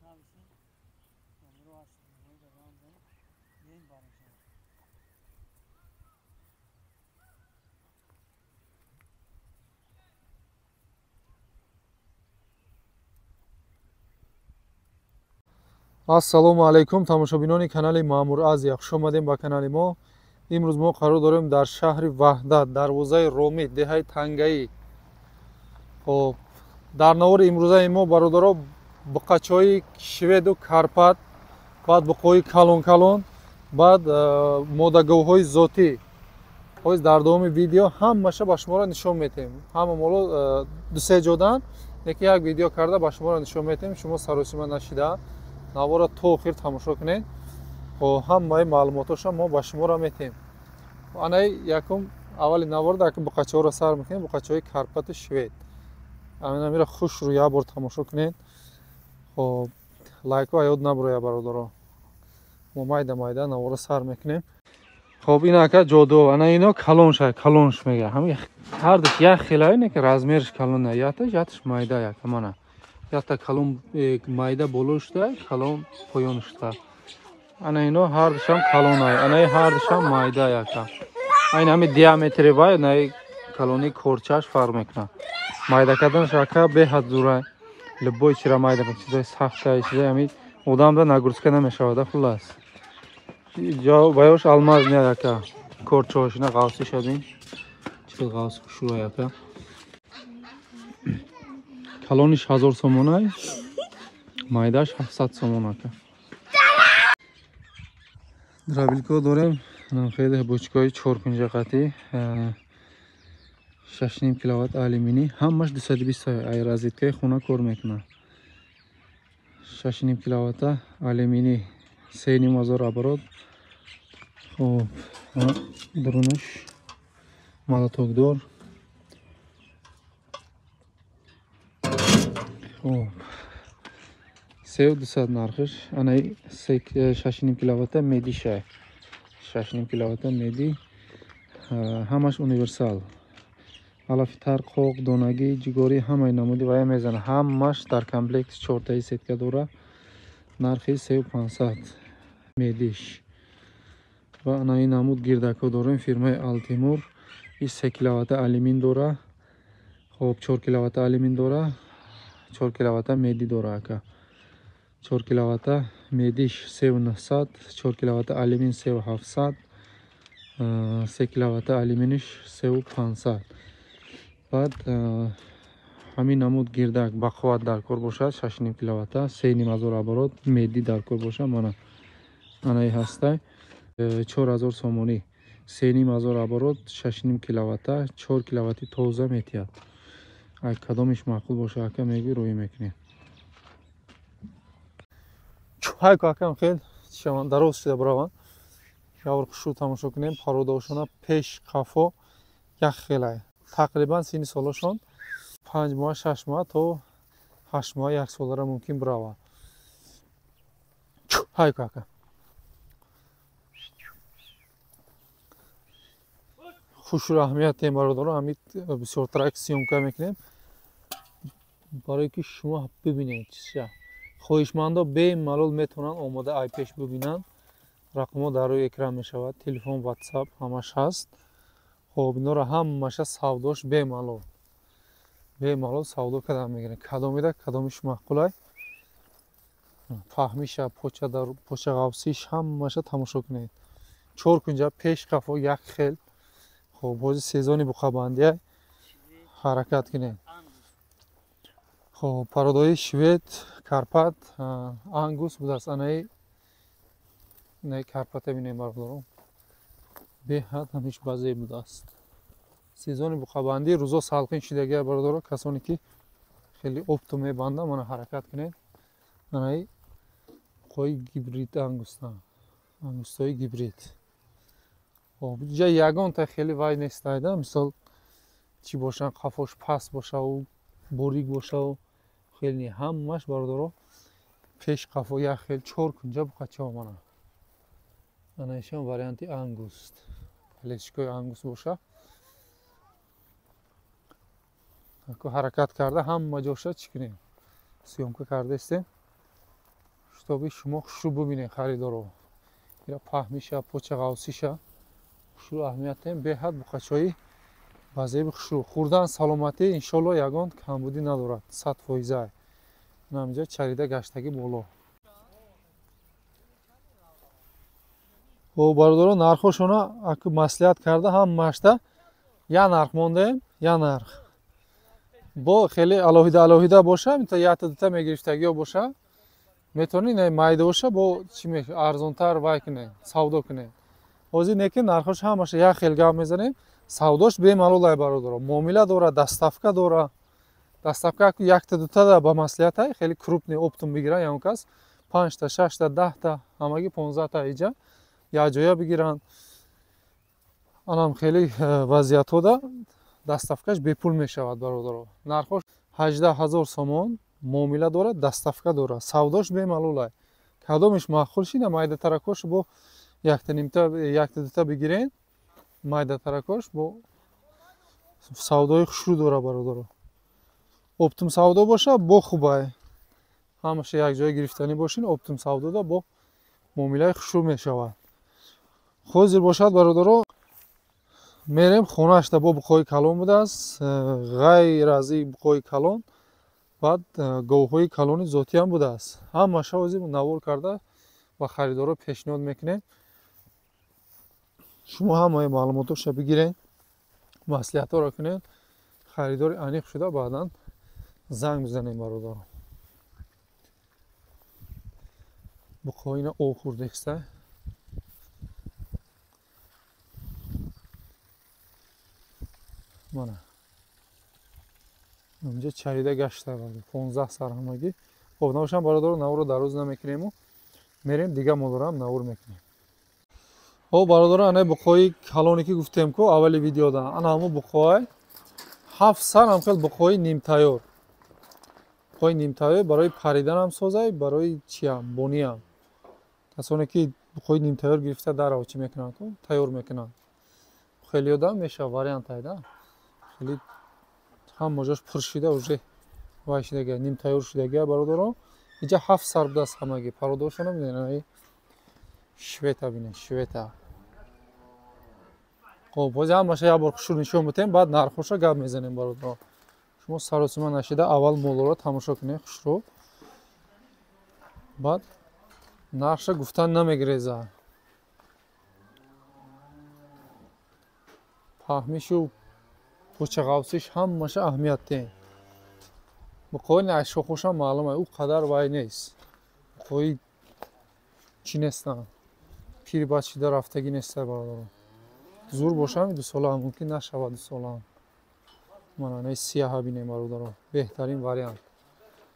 Нависен, номеро ҳаст, номеро занг занед, биёин бармешавад. Ассалому алайкум, тамошобинони канали Маъмур Азия, хуш омадем ба канали мо. Имрӯз мо қарор дорем дар шаҳри Ваҳдат, дарвозаи Ромит, деҳаи Тангаӣ. Хоб, дар навори имрӯзаи мо, бародаро, буқачаҳои шведу карпат, баъд буқҳои калон-калон, баъд модаговҳои зотӣ. Ҳоз дар давоми видео ҳамаша ба шуморо нишон метиҳем. Ҳама моло дусе ҷодан, лекин як видео карда ба шуморо нишон метиҳем. Шумо саросима нашида наворро то охир тамошо кунед. Ҳамаи маълумотоша мо ба шуморо метиҳем. Анаи якум аввали навор дар буқачаҳоро сар мекунем, буқачаҳои карпату швед. Аминамира хушрӯ як бор тамошо кунед. Хоб, лайкҳо ёд набуроя, бародаро. Мо майда майда наворро сар мекунем. Хоб, ин ака ҷоду, ана ино калонша, калонш мега. Ҳами ҳардуш як хелай, не ки размерш калон, яташ, яташ майда як, мана. Ята калон майда боло шуда, калон поён шуда. Ана ино ҳардушам калонай, анаи ҳардушам майда яка. Айн ҳами диаметри вай, анаи калони корчаш фарқ мекунад. Майда карданаш ака беҳад зурай. Любой чира майда, чизои сахта, чизои ҳами одамда нагрузка намешавад, хуллас. Ваёш алмаз не яка. Корчаҳош ина ғавсӣ шадин. Чӣ ғавс хушрӯ яка. Калониш 1000 сомонай, майдаш 700 сомон ака. Дробилко дорем, хеле бочкаи чоркунҷақатӣ, 6,5 киловатт алюминий, ҳамаш 220 ай розеткаи хона кор мекунад. 6,5 киловатта алюминий, 3,5 ҳазор оборот. Хоб, дурунаш молотокдор. Хоб, 3200 нархиш. Анаи 6,5 киловатта медишай. 6,5 киловатта меди, ҳамаш универсал. Алафи тар, қоқ, донагӣ, ҷигорӣ ҳамаи намуди вая мезана. Ҳамаш дар комплект чортаи сетка дора. Нархи 3500 медиш. Ва анаи намуд гирдакҳо дорем фирмаи Алтимур. И 3 киловатта алюмин дора. Хоб, 4 киловатта алюмин дора. 4 киловатта меди дора ака. 4 киловатта медиш 3900, 4 киловатта алюмин 3700, 3 киловатта алюминиш 3500. Баъд ҳамин намуд гирдак ба қувват дар кор бошад, 6,5 киловатта, 3,5 ҳазор оборот меди дар кор бошад, мана анаи ҳастай 4000 сомонӣ, 3,5 ҳазор оборот, 6,5 киловатта, 4 киловатти тоза метиҳад. Ай кадомиш маъқул боша ака мегӯй, рӯй мекунем. Ҳайку акам хел шаванд дароз шуда бираванд. Явр хушрӯ тамошо кунем, пародаошона пеш қафо як хелай. Тақрибан синни солошон 5 моҳ, 6 моҳ то 8 моҳ, як солара мумкин биравад. Ҳайку ака. Хушрӯ аҳамият тем, бародаро, ҳамин бисёртарак съёмка мекунем барое ки шумо бибинед чизша. Хоҳишмандо бемалол метавонанд омода ай пеш бибинанд. Рақамҳо дар рӯи экран мешавад, телефон, ватсап ҳамаш ҳаст. Хоб, инора ҳамаша савдош бемалол. Бемалол савдо кардан мегиранд. Кадомида кадомиш маъқулай. Фаҳмиша, поча дар поча ғавсиш ҳамаша тамошо кунед. Чор кунҷа пеш қафо як хел. Хоб, бози сезони буқабандия ҳаракат кунед. Хоб, пародаҳои швед, карпат, ангус будааст. Анаи карпата бинем, бародарон. Беҳад ҳамиш базе будааст. Сезони буқабандӣ рӯзо салқин шидагия, бародаро, касоне ки хеле опту мебанданд, мана ҳаракат кунед. Анаи буқҳои гибрид ангуста, ангустҳои гибрид. Хоб, ҷа ягонта хеле вай нестайда, мисол чӣ бошанд, қафош паст бошаву борик бошаву хеле не, ҳамаш бародаро пеш қафо як хел чор кунҷа буқачаҳо мана. Ана ишон варианти ангуст. Лечкои ангуст боша. Ҳаракат карда ҳама ҷоша чӣ кунем? Съёмка кардаистем. Шитоби шумо хушрӯ бубинед харидоро. Ира паҳмиша, поча ғавсиша. Хушрӯ аҳамият диҳем, беҳад буқачаҳои базеби хушрӯ. Хӯрдан саломатӣ иншоалло ягон камбудӣ надорад. 100%. Инаминҷа чарида гаштагӣ боло. Хоб бародарон, нархошона аку маслиҳат карда ҳамаашта я нарх мондаем, я нарх. Бо хеле алоҳида алоҳида боша, мита якта дута мегирифтагиё боша, метавонӣ на майда боша, бо чӣ арзонтар вай кунед, савдо кунед. Ҳозир не ки нархош ҳамаша як хел гап мезанем, савдош бемалол ай бародаро. Муомила дора, доставка дора. Доставка аку якта дута ба маслиҳат ай, хеле крупный оптом бигиран ягон кас, 5та, 6та, 10та, ҳамагӣ 15та иҷа якҷоя бигиранд. Анам хеле вазъиятҳода доставкаш бепул мешавад бародаро. Нархош 18 000 сомон, муомила дорад, доставка дорад, савдош бемалол ай. Кадомиш маъқул шида, майдатаракош бо якта нимта, якта дута бигирен, майдатаракош бо савдои хушрӯ дора бародаро. Оптом савдо боша бо хубай. Ҳамаша якҷоя гирифтанӣ бошин, оптом савдода бо муомилаи хушрӯ мешавад. Ҳозир бошад бародаро, мерем хонаашда бо буқои калон будааст, ғайр аз ин буқои калон баъд говҳои калони зотӣ ҳам будааст. Ҳамаша ҳозир навор карда ба харидоро пешниҳод мекунем. Шумо ҳамаи маълумотоша бигирен, маслиҳатҳоро кунед, харидори аниқ шуда баъдан занг бизанем бародаро. Буқоина об хӯрдеста. Мана. Инҷа чарида гашта 15 сар ҳамагӣ. Хоб набошам бародаро, наворро дароз намекунему, мерем дига молорам навор мекунем. Хоб бародаро, ана буқои калоне ки гуфтем ку аввали видеода, ана ҳамо буқои 7 сар ҳам хел буқои нимтайёр. Буқои нимтайёр барои паридан ҳам созай, барои чиам, бониам. Касоне ки буқои нимтайёр гирифта дарав чӣ мекунанд ку, тайёр мекунанд. Хеле одам мешава вариант айда. Хеле ҳама ҷош пур шида уже вай шидага, нимтайёр шидага бародаро. Инҷа 7 сар будааст ҳамагӣ. Пародошона бинед, швета бинед, швета. Хоб, ҳозир ҳамаша як бор хушрӯ нишон медиҳем, баъд нархоша гап мезанем бародаро. Шумо саросима нашида аввал молоро тамошо кунед хушрӯ. Баъд нархша гуфтан намегиреза. Паҳмишу почағавсиш ҳамаша аҳамият диҳем. Буқои нашохоша маълум ай, ӯ қадар вай нест. Буқои чӣ нестанд, пири баъд шида рафтагӣ нестай бародаро. Зур бошам дусола мумкин нашавад дусолаам. Мана наи сияҳа бинем бародаро, беҳтарин вариант.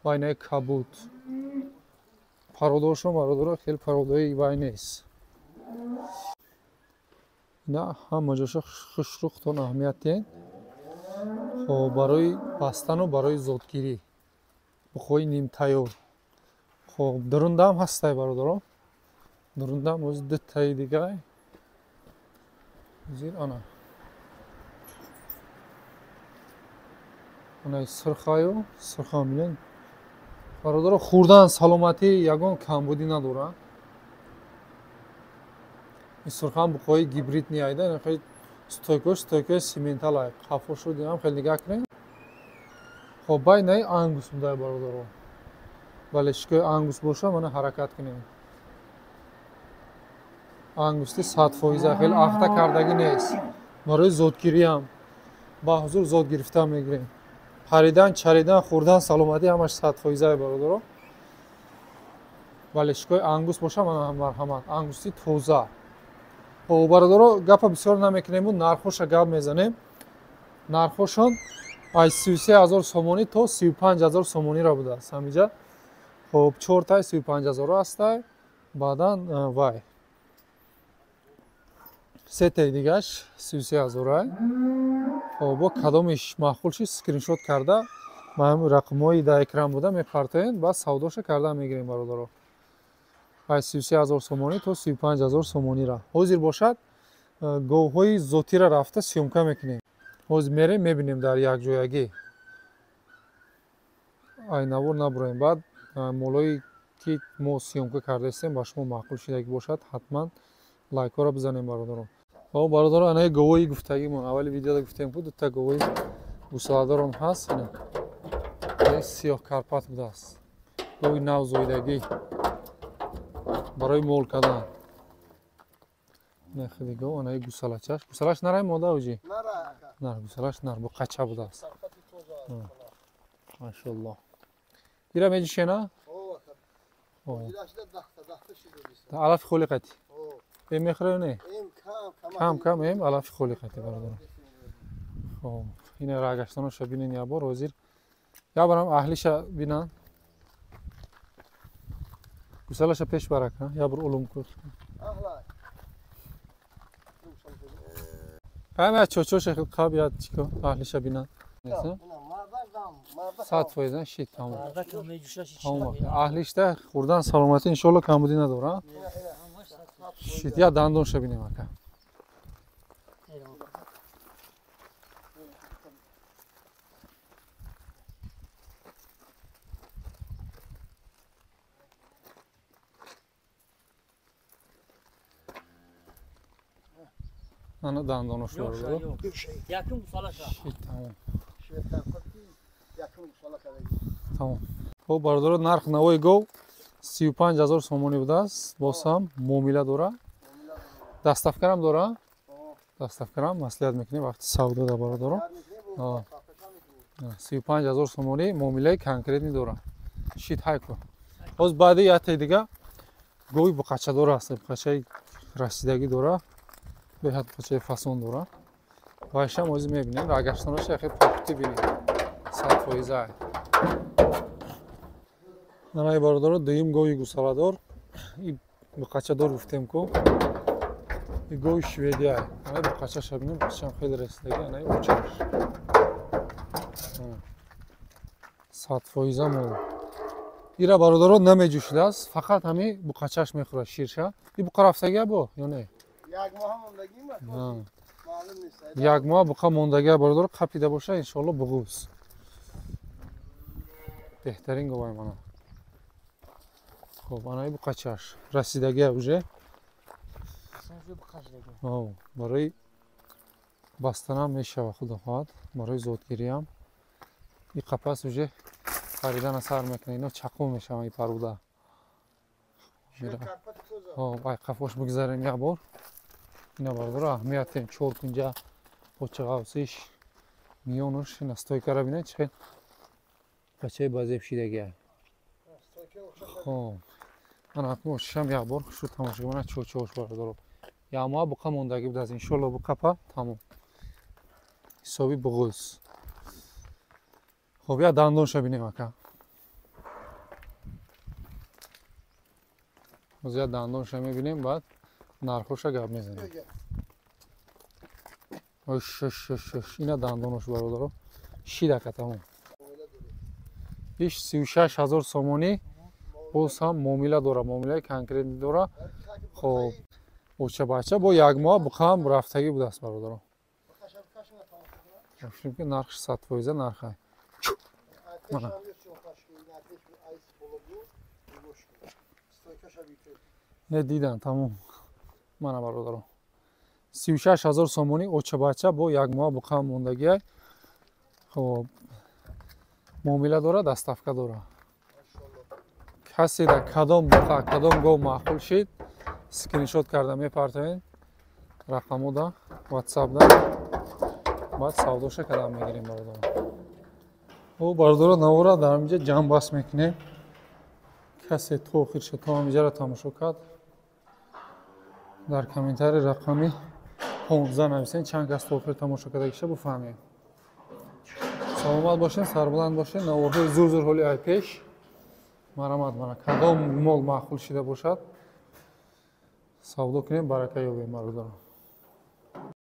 Вай наи кабуд. Пародошон бародаро хеле пародои вай нест. Ина ҳама ҷоша хушрӯ худтон аҳамият диҳед. Хоб, барои бастану барои зодгирӣ. Буқои нимтайёр. Хоб, дурундам ҳастай бародаро. Дурундам оз дутаи дигай. Зир ана. Ана сирхаю, сирха бинед. Бародаро, хӯрдан саломатӣ ягон камбудӣ надорад. Ин сирхам буқои гибрид неайда, ин хеле стойкош, стойкои симентал ай. Қафошро дидам, хеле нигаҳ кунед. Хоб, бай наи ангус будай бародаро. Бале, шикои ангус боша, мана ҳаракат кунед. Ангусти 100% хеле ахта кардагӣ нест. Барои зодгириам ба ҳузур зод гирифта мегирем. Паридан, чаридан, хӯрдан, саломатӣ ҳамаш 100% бародаро. Бале, шикои ангус боша, мана марҳамат. Ангусти тоза. Хоб бародаро, гапа бисёр намекунему, нархоша гап мезанем. Нархошон аз 33 000 сомонӣ то 35 000 сомониро будааст ҳамиҷа. Хоб, 4таи 35 000 ҳастай, баъдан вай сетаи дигаш 33 000 ай. Хоб, бо кадомиш маъқул шид скриншот карда ба ҳамин рақамҳои дар экран буда мепартоем, баъд савдоша карда мегирем бародаро. Аз 33 000 сомонӣ то 35 000 сомониро. Ҳозир бошад говҳои зотиро рафта съёмка мекунем. Ҳозир мерем мебинем дар якҷоягӣ. Ай навор набуроем, баъд молои ки мо съёмка кардаистем ба шумо маъқул шидаги бошад, ҳатман лайкҳоро бизанем бародарон. Хоб бародарон, анаи говои гуфтагимон аввали видеода гуфтем ку дута говои гусаладорон ҳаст. Ина сиёҳ карпат будааст. Гови навзоидагӣ барои мол кардан. Ина хеле гов, анаи гусалачаш. Гусалаш нарай мода уҷи? Нар, гусалаш нар, бо қача будааст. Машаллоҳ. Ира меҷушена? Алафи холи қати. Эм мехӯре не? Кам кам эм алафи холи қати бародарон. Хоб, ина рагаштоноша бинен як бор ҳозир. Як барам аҳлиша бинан. Гусалаша пеш барак, як бор улум кун. Ҳама чочоша хел қаб яд чико аҳлиша бинан. 100% шид тамом. Аҳлишта хӯрдан саломатӣ иншоалло камбудӣ надора. Шид я дандонша бинем ака. Ана дандонош бародаро. Якум гусалаша. Шид тамом. Тамом. Хоб бародаро, нарх навои гов 35 000 сомонӣ будааст. Боз ҳам муомила дора. Доставкарам дора. Доставкарам маслиҳат мекунем вақти савдо да бародаро. 35 000 сомонӣ муомилаи конкретни дора. Шид ҳайку. Боз баъди яте дига гови буқачадор аст. Буқачаи расидагӣ дора. Беҳад буқачаи фасон дора. Вайшам ҳозир мебинем. Рагаштоноша яхе покутӣ бинем. 100%. Анаи бародаро, дуюм гови гусаладор. И буқачадор гуфтем ку. И гови шведия. Анаи буқачаша бинем, буқачам хеле расидагӣ, анаи очаш. 100% мол. Ира бародаро намеҷӯшидааст, фақат ҳами буқачаш мехӯрад ширша. И буқа рафтагия бо ё не? Як моҳ мондагӣ маълум нест. Як моҳ буқа мондагия бародаро қапида боша, иншоалло буғуз. Беҳтарин говай мана. Хоб, анаи буқачаш расидагия уже. Барои бастанам мешава, худо хоҳад, барои зодгириам. И қапас уже харидана сар мекунад, ино чақум мешаванд и паруда. Ай қафош бигзарем як бор. Ина бародаро аҳамиятем чор кунҷа почағавсиш миёнуш ина стойкара бинед чӣ хел бачаи базеб шидагия. Хоб, ана акнун ошишам як бор хушу тамошо кунед чочош бародаро. Як моҳ буқа мондагӣ будааст, иншоалло буқапа тамом. Ҳисоби буғуз. Хоб, як дандонша бинем ака. Боз як дандонша мебинем, баъд нархоша гап мезанем. Ош ош ош ош, ина дандонош бародаро. Шид ака тамом. Иш 36 000 сомонӣ боз ҳам муомила дора, муомилаи конкретни дора. Хоб, оча бача бо як моҳ буқаам рафтагӣ будааст бародаро. Фикрам ки нархш 100% нархай. Мана. Не дидан тамом. Мана бародаро. 36 000 сомонӣ оча бача бо як моҳ буқаам мондагиай. Хоб, муомила дора, доставка дора. Касе да кадом буқа, кадом гов маъқул шид, скриншот карда мепартоед рақамода, ватсапда, баъд савдоша кадам мегирем бародаро. О бародаро, навора дар ҳаминҷа ҷамъбаст мекунем. Касе то охирша то ҳаминҷаро тамошо кард, дар комментарий рақами 15 нависен, чанд кас то охир тамошо кардагиша буфаҳмем. Саломат бошед, сарбаланд бошед. Наворҳои зур-зур ҳоли ай пеш. Марамат мана кадом мол маъқул шида бошад, савдо кунем, барака ёбем бародарон.